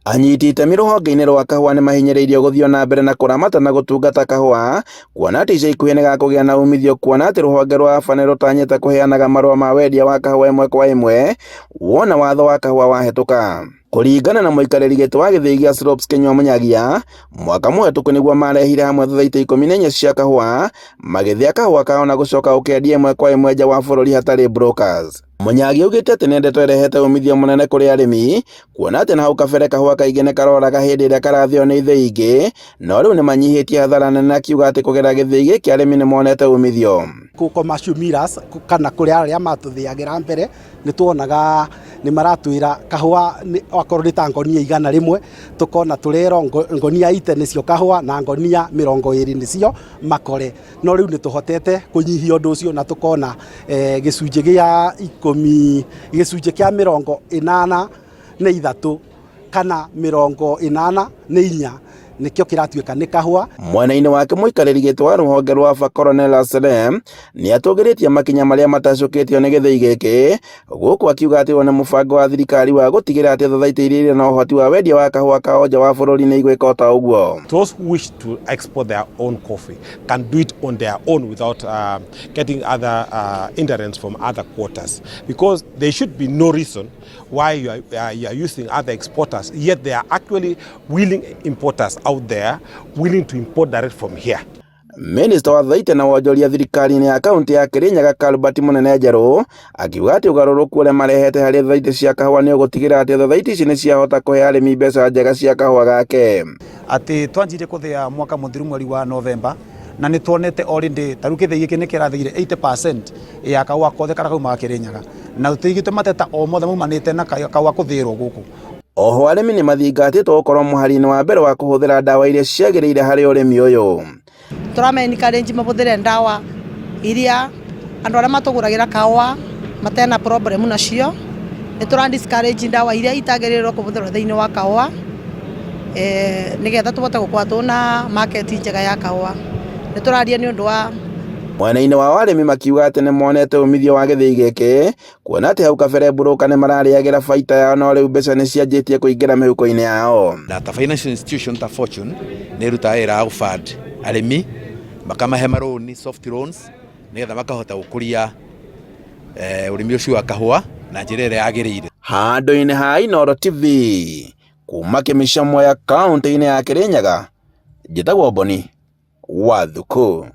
Anyiti itemi rũhonge-inĩ rwa kahũa nĩ mahinyĩrĩirio gũthiĩ na mbere na kũramata na gũtungata kahũa, kuona atĩ ica ikuhĩ nĩ gakũgĩa na umithio kuona atĩ rũhonge rwa AFA nĩ rũtanyĩte kũheanaga marũa ma wendia wa kahũa ĩmwe kwa ĩmwe wona watho wa kahũa wahĩtũka. Kũringana na mũikarĩri gĩtĩ wa gĩthĩi gĩa Slopes Kĩnyua Mũnyagia, mwaka mũhetũku nĩguo marehire hamwe thathaitĩ 14 cia kahũa, magĩthĩa kahũa kao na gũcoka gũkendia ĩmwe kwa ĩmwe nja wa bũrũri hatarĩ brokers. Mũnyagia augĩte atĩ nĩ ndeto ĩrehete umithio mũnene kũrĩ arĩmi, kuona atĩ na hau kabere kahũa kaingĩ nĩ karoraga hĩndĩ ĩrĩa karathĩo nĩ ithĩi ingĩ, no rĩu nĩ manyihĩtie hathara nene akiuga atĩ kũgerera gĩthĩi gĩkĩ arĩmi nĩ monete umithio. Kũ commercial millers kana kũrĩ arĩa matũthĩagĩra mbere nĩ tuonaga nĩ maratwĩra kahũa okorwo nĩ ta ngonia 100 tũkona tũrerwo ngonia 80 nĩcio kahũa na ngonia 20 nĩcio makore. No rĩu nĩ tũhotete kũnyihia ũndũ ũcio na tũkona gĩcunjĩ gĩa ikũmi, gĩcunjĩ kĩa 83 kana 84 nĩkĩo kĩratuĩka nĩ kahũa. Mwena-inĩ wake mũikarĩri gĩtĩ wa rũhonge rwa AFA Colonel Salem nĩ atũgĩrĩtie makinya marĩa matacũkĩtio nĩ gĩthĩi gĩkĩ, gũkũ akiuga atĩ ũyũ nĩ mũbango wa thirikari wa gũtigĩrĩra atĩ thothaitĩ iria irĩ na ũhoti wa wendia wa kahũa kao nja wa bũrũri nĩ igwĩka o ta ũguo. Those who wish to export their own coffee can do it on their own without getting other hindrance from other quarters, because there should be no reason why you are using other exporters, yet there are actually willing importers out there willing to import direct from here. Minista wa Thaitĩ na wonjoria thirikari-inĩ ya kaunti ya Kirinyaga Albert Mũnene Njerũ akiuga atĩ ũgarũrũku ũrĩa marehete harĩ thaitĩ cia kahũa nĩ ũgũtigĩrĩra atĩ thaitĩ ici nĩ ciahota kũhe arĩmi mbeca njega cia kahũa gake. Atĩ twanjirie kũthĩa mwaka mũthiru mweri wa November, na nĩ tuonete already ta rĩu kĩthĩi gĩkĩ nĩ kĩrathĩire 80% ya kahũa kothe karĩa kaumaga Kĩrĩnyaga, na tũtigĩte mateta o mothe maumanĩte na kahũa kũthĩĩrwo gũkũ. Oho arĩmi nĩ mathingatĩtwo gũkorwo mũhari-inĩ wa mbere wa kũhũthĩra ndawa iria ciagĩrĩire harĩ ũrĩmi ũyũ. Tũrama encourage mahũthĩre ndawa iria andũ arĩa matũgũragĩra kahũa matena problem nacio. Nĩ tũra discourage ndawa iria itagĩrĩirwo kũhũthĩrwo thĩinĩ wa kahũa, nĩgetha tũhote gũkorwo twĩna market njega ya kahũa. Nĩ tũraria nĩ ũndũ wa Mwena-inĩ wao arĩmi makiuga atĩ nĩ monete umithio wa gĩthĩi gĩkĩ, kuona atĩ hau kabere broker nĩ mararĩagĩra baita yao no rĩu mbeca nĩ cianjĩtie kũingĩra mĩhuko-inĩ yao. Na ta financial institution ta Fortune nĩ ĩrutaga wĩra wa gũ-fund arĩmi, makamahe marũni, soft loans, nĩgetha makahota gũkũria ũrĩmi ũcio wa kahũa na njĩra ĩrĩa yagĩrĩire. Handũ-inĩ ha Inooro TV kuma Kĩmicamwea kaũntĩ-inĩ ya Kĩrĩnyaga, njĩtagwo Boni wa Thuku.